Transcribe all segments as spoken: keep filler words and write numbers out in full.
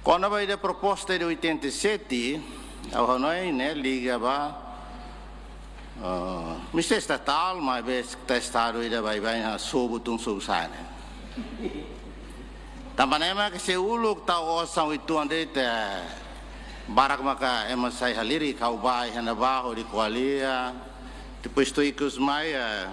Kona-ba ida proposta ida oitenta e sete, ha'u hanoin ne'e liga ba, ah, mesti estatál, maibé Sekretáriu Estadu ida baibain ha'u sobu tun sobu sa'e ne'e. Tanba ne'e mak se uluk tau osan uitoan de'it, barak maka ema sai halirik, ha'u bá iha ne'ebá hodi ko'alia. Depois to'o ikus mai, eh,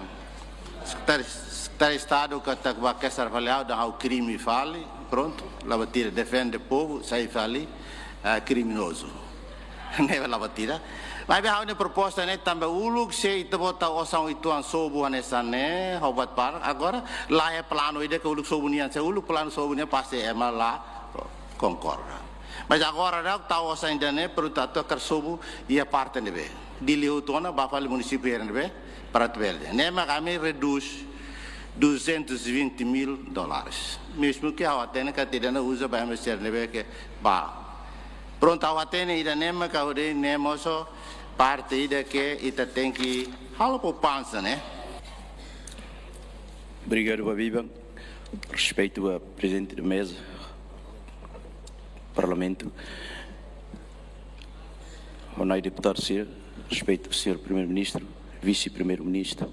Sekretáriu, Sekretáriu Estadu katak bá kesar fali ha'u, dehan ha'u krime fali, prontu, la buat ida, defende povu, sai fali, eh, kriminozu. Ne'e la buat ida. Maibé ha'u-nia proposta ne'e tanba uluk se ita-boot tau osan uitoan sobu hanesan ne'e, ha'u buat barak, agora la iha planu ida ke uluk sobu nian, se uluk planu sobu nian pasti ema la konkorda. Mas agora daudaun tau osan ida-ne'e, portantu hakarak sobu iha parte ne'ebé. Dili hotu ona, bá fali munisípiu sira ne'ebé, para tu bele. Ne'e mak ami redús duzentos e vinte mil dólares. Mezmu ke ha'u hatene katak ida-ne'e uza ba ema sira ne'ebé ke bá. Prontu, ha'u hatene ida-ne'e mak ha'u dehan ne'e mós parte ida ke ita tenke halo poupansa, ne'e? Obrigadu ba biban. Respeitu ba Prezidente da Meza, Parlamentu. Onorevole deputadu sira, respeitu señór Primeiru-Ministru, Vise-Primeiru-Ministru,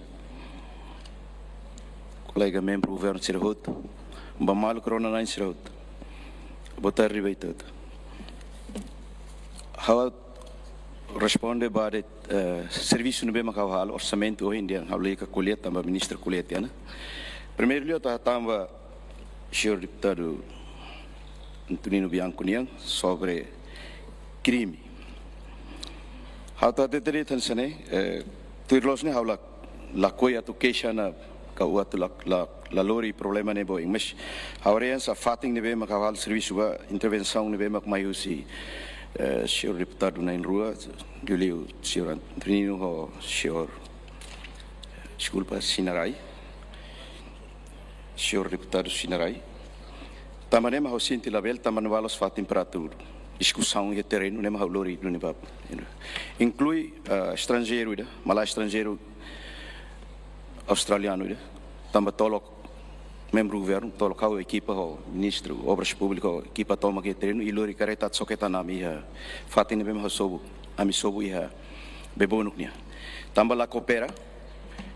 kolega membru governu sira hotu, ba maluk rona-na'in sira hotu. Boa tarde ba ita hotu. Ha'u responde ba de'it, eh, servisu ne'ebé mak ha'u halo, orsamentu ohin dehan ha'u lalika ko'alia tanba ministru ko'alia tiha ona. Primeiru liu ha'u hatán ba señór deputadu Antonino Bianco nian sobre krime. Ha'u hatete tiha ona hanesan ne'e, eh, tuir loos ne'e ha'u la, lakohi atu keixa ona ka atu la, la, la lori problema ne'e ba oin. Mas ha'u haree hanesan fatin ne'ebé mak ha'u halo servisu ba, intervensaun ne'ebé mak mai husi, eh, señór deputadu na'in-rua, liuliu señór Antonino ho señór, deskulpa, Sinarai. Señór deputadu Sinarai. Tanba ne'e mak ha'u sente labele, tanba ne'e la'ós fatin para atu diskusaun iha terrenu, ne'e mak ha'u lori duni ba. Inklui, ah, estranjeiru ida, malae estranjeiru australianu ida. Tanba tolok membru governu, tolok ha'u ekipa ho ministru Obras Públikas, ekipa tomak iha terrenu, i lori karreta atu soke tan ami iha fatin ne'ebé mak ha'u sobu, ami sobu iha Bebonuk nian. Tanba la koopera,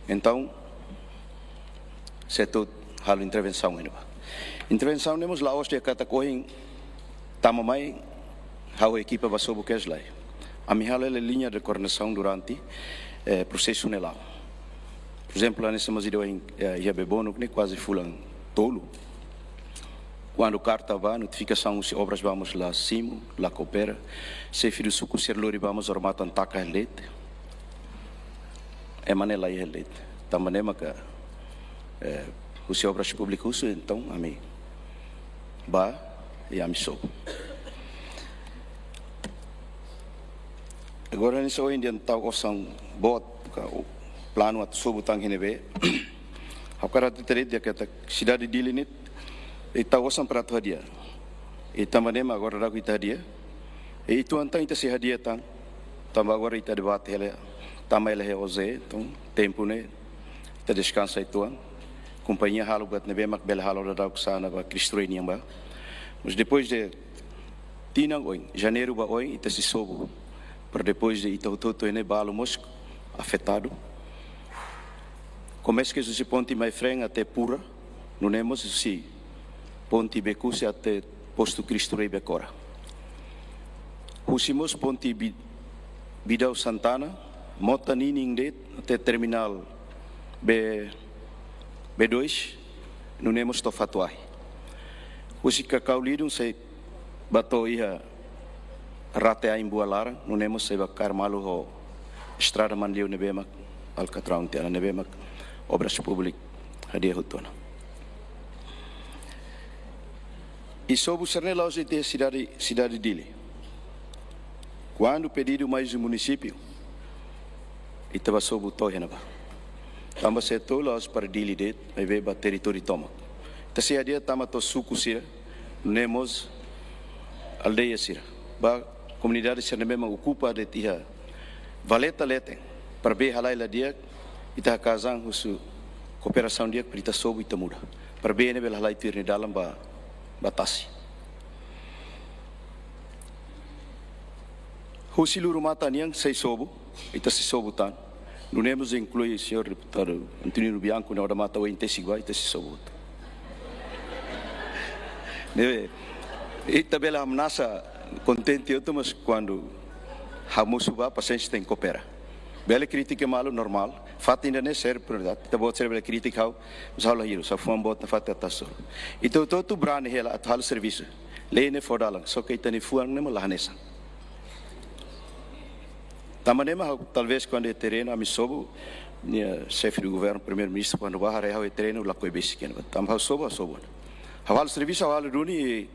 entaun, setór halo intervensaun iha ne'ebá. Intervensaun ne'e mós la'ós dehan katak ohin tama mai, ha'u ekipa bá sobu kedas, lae. Ami halo hela liña de koordenasaun durante, eh, prosesu ne'e la'o. Por ezemplu, hanesan mós ida ohin, eh, iha Bebonuk ne'e kuaze fulan tolu. Kuandu karta bá, notifikasaun husi Obras bá mós la simu, la koopera. Xefe suku sira lori bá mós odamatan taka hela de'it. Ema ne'e laiha hela de'it. Tanba ne'e maka, eh, husi Obras Públikas husu, entaun ami bá i ami sobu. Agora, hanesan ohin dehan tau osan boot, ka o planu atu sobu tan iha ne'ebé. Ha'u hakarak hatete de'it katak sidade Dili ne'e, ita tau osan para atu hadi'a. I tanba ne'e mak agora daudaun ita hadi'a. I uitoan tan ita sei hadi'a tan. Tanba agora ita debate hela, tama hela iha OJE, entaun tempu ne'e ita deskansa uitoan. Kompañia halo buat ne'ebé mak bele halo daudaun ke sana ba Cristo Rei nian bá. Mas depois de tinan oin, janeiru ba oin, ita sei sobu. Para depois de ita hotu-hotu ne'e balu mós afetadu. Komesa kedas husi ponte Maifreng até Pura, nune'e mós husi ponte Becuse até postu Cristo Rei Becora. Husi mós ponte Bi-, Bidau Santana, mota ninin de'it até terminál B, B dois, nune'e mós to'o Fatuahi. Husi Kakau Lidun sei bá to'o iha rate ain Bua Laran, nune'e mós sei bá kaer malu ho estrada Manleu ne'ebé mak alkatraun tiha ona, ne'ebé mak Obras Públikas hadi'a hotu ona. I sobu sira-ne'e la'ós de'it iha sidade, sidade Dili. Kuandu pedidu mai husi munisípiu, ita bá sobu to'o iha ne'ebá. Tanba setór la'ós para Dili de'it, maibé ba territóriu tomak. Ita sei hadi'a tama to'o suku sira, nune'e mós aldeia sira. Ba komunidade sira ne'ebé mak okupa de'it iha valeta leten, para bee halai la di'ak, ita haka'as an husu kooperasaun di'ak para ita sobu ita muda. Para bee ne'e bele halai tuir nia dalan ba, ba tasi. Husi lurumatan nian sei sobu, ita sei sobu tan. Nune'e mós inklui señór deputadu Antonino Bianco, ne'e odamatan oin tesi gua, ita sei sobu tan. Ne'ebé, ita bele hamnasa kontente hotu, mas kuandu ha'u mosu bá, pasiénsia tenke koopera. Bele kritika malu, normál. Fatin ida-ne'e sériu, prioridade. Ita-boot sira bele kritika ha'u, mas ha'u la hirus, ha'u fuan boot nafatin atu hasoru. Ita hotu-hotu brani hela atu halo servisu. Lei ne'e fó dalan, só ke ita-nia fuan ne'e mak la hanesan. Tanba ne'e mak ha'u, talvés kuandu iha terrenu ami sobu, nia xefe do governu, primeiru-ministru, kuandu bá haree ha'u iha terrenu, lakohi besik iha ne'ebá. Tanba ha'u sobu, ha'u sobu. Ha'u halo servisu, ha'u halo duni,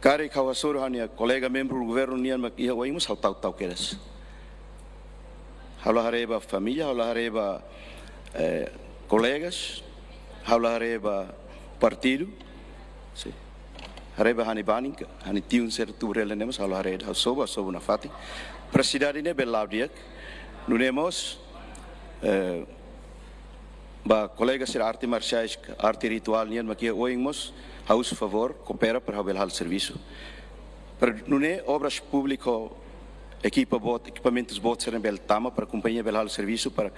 karik ha'u hasoru ha'u-nia kolega membru governu nian mak iha oin mós ha'u tau, tau kedas. Ha'u la haree ba família, ha'u la haree ba, eh, kolegas, ha'u la haree ba partidu, sin. Haree ba ha'u-nia banin ka, ha'u-nia tiun sira tuur hela ne'e mós ha'u la haree, ha'u sobu, ha'u sobu nafatin. Para sidade ne'e bele la'o di'ak, nune'e mós, eh, ba kolega sira arte marsiais, arte rituál nian mak iha oin mós, ha'u husu favór, koopera para ha'u bele halo servisu. Para nune'e obras públiku, ekipa boot, ekipamentus boot sira bele tama para kompañia bele halo servisu para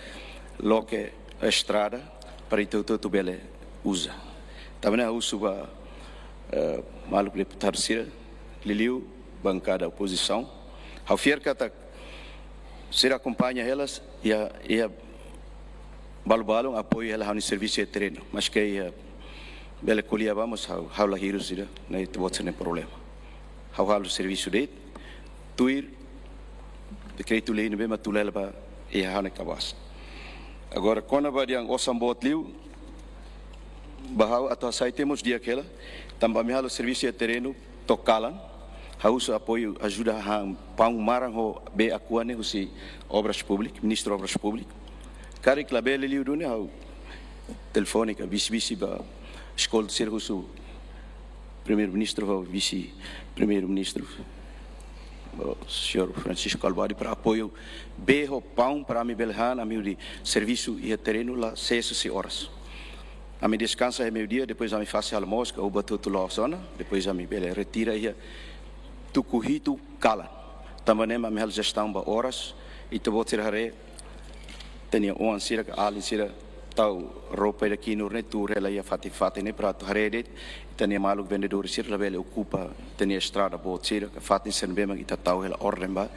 loke estrada para ita hotu-hotu bele uza. Tanba ne'e ha'u husu ba, eh, maluk deputadu sira, liuliu bankada opozisaun. Ha'u fiar katak sira akompaña hela, iha, iha balu-balu apoiu hela ha'u-nia servisu iha terrenu. Maske iha bele ko'alia ba mós ha'u, ha'u la hirus ida-ne'e, ita-boot sira-nia problema. Ha'u halo servisu de'it, tuir dekretu-lei ne'ebé mak tula hela ba iha ha'u-nia kabaas. Agora, kona-ba dehan osan boot liu, ba ha'u atu hasai tiha mós di'ak hela, tanba ami halo servisu iha terrenu, to'o kalan, ha'u husu apoiu, ajuda han paun maran ho bee Aqua ne'e husi Obras Públikas, Ministru Obras Públikas. Karik labele liu duni ha'u telefone ka bisi-bisi ba eskolta sira husu Primeiru-Ministru ho Vise-Primeiru-Ministru, o señór Francisco Kalbuadi, para apoiu bee ho paun para ami bele han, ami hodi servisu iha terrenu la sees husi oras. Ami deskansa iha meiudia, depois ami fase almosu ka uba tutu loos ona, depois ami bele retira iha tuku hitu kalan. Tanba ne'e mak ami halo jestaun ba oras, ita-boot sira haree, ita-nia oan sira ka alin sira tau roupa ida kinur ne'e tuur hela iha fatin-fatin ne'e para atu haree de'it ita-nia maluk vendedór sira labele okupa ita-nia estrada boot sira ka fatin sira ne'ebé mak ita tau hela orden ba,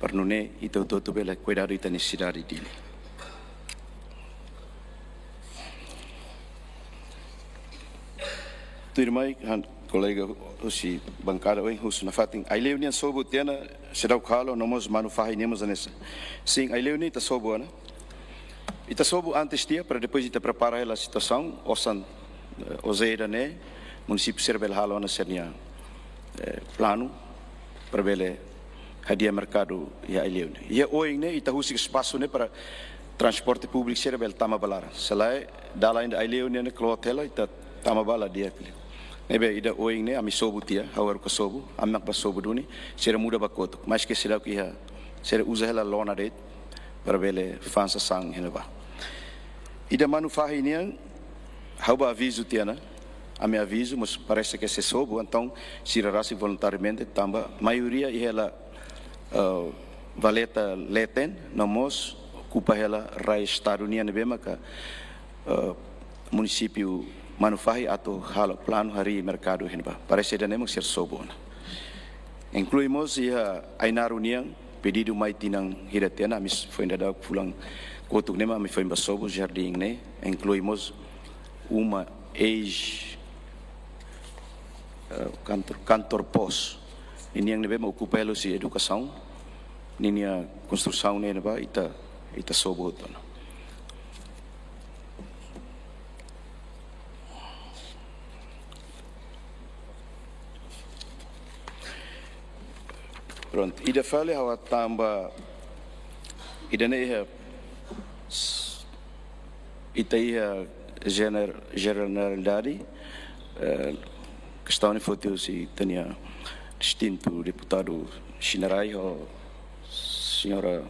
para nune'e ita hotu-hotu bele kuidadu ita-nia sidade Dili. Tuirmai, han, kolega husi bankada oin husu nafatin Aileu nian sobu tiha ona, seidauk halo, no mós Manufahi nian mós hanesan. Sin, Aileu nian ita sobu ona. Ita sobu antes tiha, para depois ita prepara hela situasaun, osan, eh, osan ida-ne'e, munisípiu sira bele halo ona sira-nia, eh, planu, para bele hadi'a merkadu iha Aileu ne'e. Iha oin ne'e, ita husik espasu ne'e para transporte públiku sira bele tama ba laran. Se lae, dalan ida Aileu ne'e kloot hela, ita tama ba la di'ak liu. Ne'ebé ida oin ne'e, ami sobu tiha, ha'u haruka sobu, ami mak bá sobu duni, sira muda ba kotuk. Maske sira iha, sira uza hela lona de'it, para bele fa'an sasán iha ne'ebá. Ida Manufahi nian, ha'u bá avizu tiha ona, ami avizu, mas parese ke sei sobu, entaun sira rasik voluntariamente, tanba maioria iha hela, eh, valeta leten, no mós okupa hela rai estadu nian ne'ebé maka, eh, munisípiu Manufahi atu halo planu harii merkadu iha ne'ebá. Parese ida-ne'e mak sira sobu ona. Inklui mós iha Ainaro nian, pedidu mai tinan hira tiha ona, ami foin daudauk fulan kotuk ne'e mak ami foin bá sobu jardín ne'e, inklui mós uma eis, eh, kantor, kantor pos. Ninian ne'ebé mak okupa hela husi edukasaun, ninia konstrusaun ne'e ne'ebá ita, ita sobu hotu ona. Prontu, ida fali ha'u hatán ba, ida-ne'e iha, ita iha jener-, jeneralidade, eh, kestaun ne'e foti husi ita-nia distintu deputadu Xinarai ho señora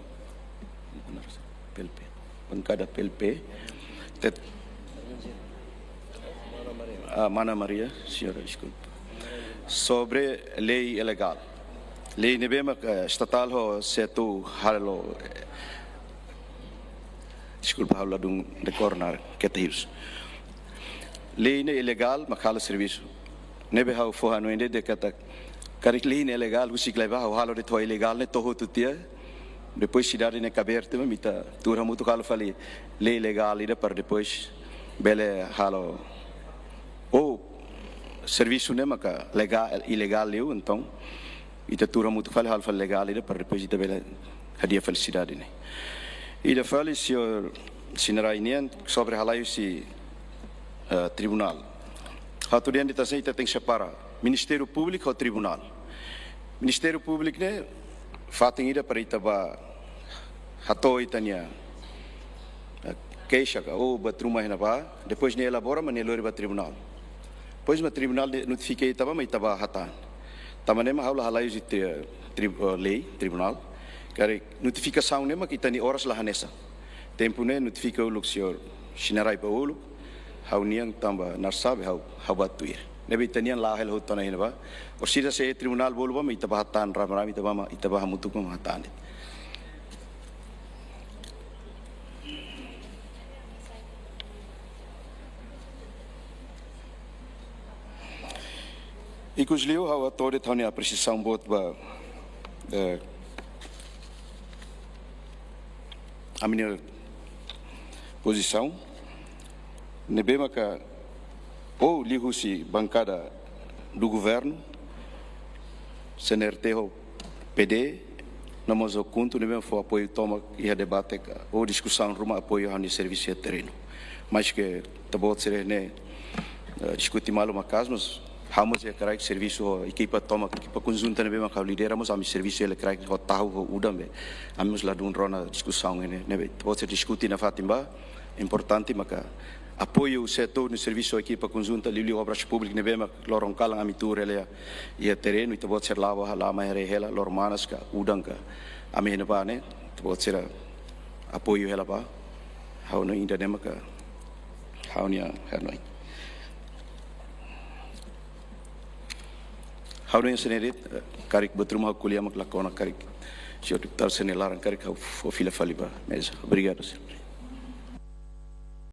P L P, bankada P L P. Tet-, ah, Mana Maria, señora, deskulpa. Sobre lei ilegál. Lei ne'ebé mak, eh, estatál ho setu halo, eh, deskulpa, ha'u ladún dekor nia keta hirus. Lei ne'e ilegál mak halo servisu. Ne'ebé ha'u fó hanoin de'it katak, karik lei ne'e ilegál, husik lai bá ha'u halo de'it ho ilegál ne'e to'o hotu tiha. Depois sidade ne'e kabeer tiha, mak ita tuur hamutuk halo fali lei legál ida para depois bele halo. Ou servisu ne'e maka legál, ilegál liu, entaun ita tuur hamutuk fali halo fali legál ida para depois ita bele hadi'a fali sidade ne'e. Ida fali, señór Sinarai nian, sobre halai husi, eh, tribunál. Ha'u atu dehan de'it hanesan ita tenke separa Ministériu Públiku ho tribunál. Ministériu Públiku ne'e fatin ida para ita bá hato'o ita-nia, eh, keixa ka, ou buat ruma iha ne'ebá, depois nia elabora mak nia lori ba tribunál. Depois mak tribunál ne'e notifika ita bá, mak ita bá hatán. Tanba ne'e mak ha'u la halai husi tri-, tri-, eh, lei, tribunál. Karik notifikasaun ne'e mak ita-nia oras la hanesan. Tempu ne'e notifika uluk señór Sinarai ba uluk, ha'u-nian tanba narsá be ha'u, ha'u bá tuir. Ne'ebé ita-nian la'o hela hotu ona iha ne'ebá. Orsida se tribunál bolu bá mak ita bá hatán rame-rame, ita bá mak, ita bá hamutuk mak hatán de'it. Ikusliu ha'u hato'o de'it ha'u-nia apresiasaun boot ba, eh, ami-nia pozisaun ne'ebé maka ou liuhusi bankada do governu, CNRT ho PD, no mós ho KHUNTO ne'ebé fó apoiu tomak iha debate ka, ou diskusaun ruma apoiu ha'u-nia servisu iha terrenu. Maske ita-boot sira ne'e, eh, diskute malu maka'as, mas ha'u mós iha kraik servisu ho ekipa tomak, ekipa konjunta ne'ebé mak ha'u lidera mós ami servisu hela kraik ho tahu ho udan be. Ami mós ladún rona diskusaun ne'e, ne'ebé ita-boot sira diskute nafatin bá, importante maka apoiu setór ne'e servisu ekipa konjunta, liuliu Obras Públikas ne'ebé mak loron kalan ami tuur hela iha terrenu, ita-boot sira la'o bá, la'o mai haree hela, loron manas ka, udan ka, ami iha ne'ebá ne'e, ita-boot sira apoiu hela bá. Ha'u hanoin ida-ne'e maka ha'u-nia hanoin. Ha'u hanoin hanesan ne'e de'it, eh, karik buat ruma ha'u ko'alia mak la kona, karik señór deputadu sira-nia laran karik ha'u fó fila fali ba meza. Obrigadu, señór.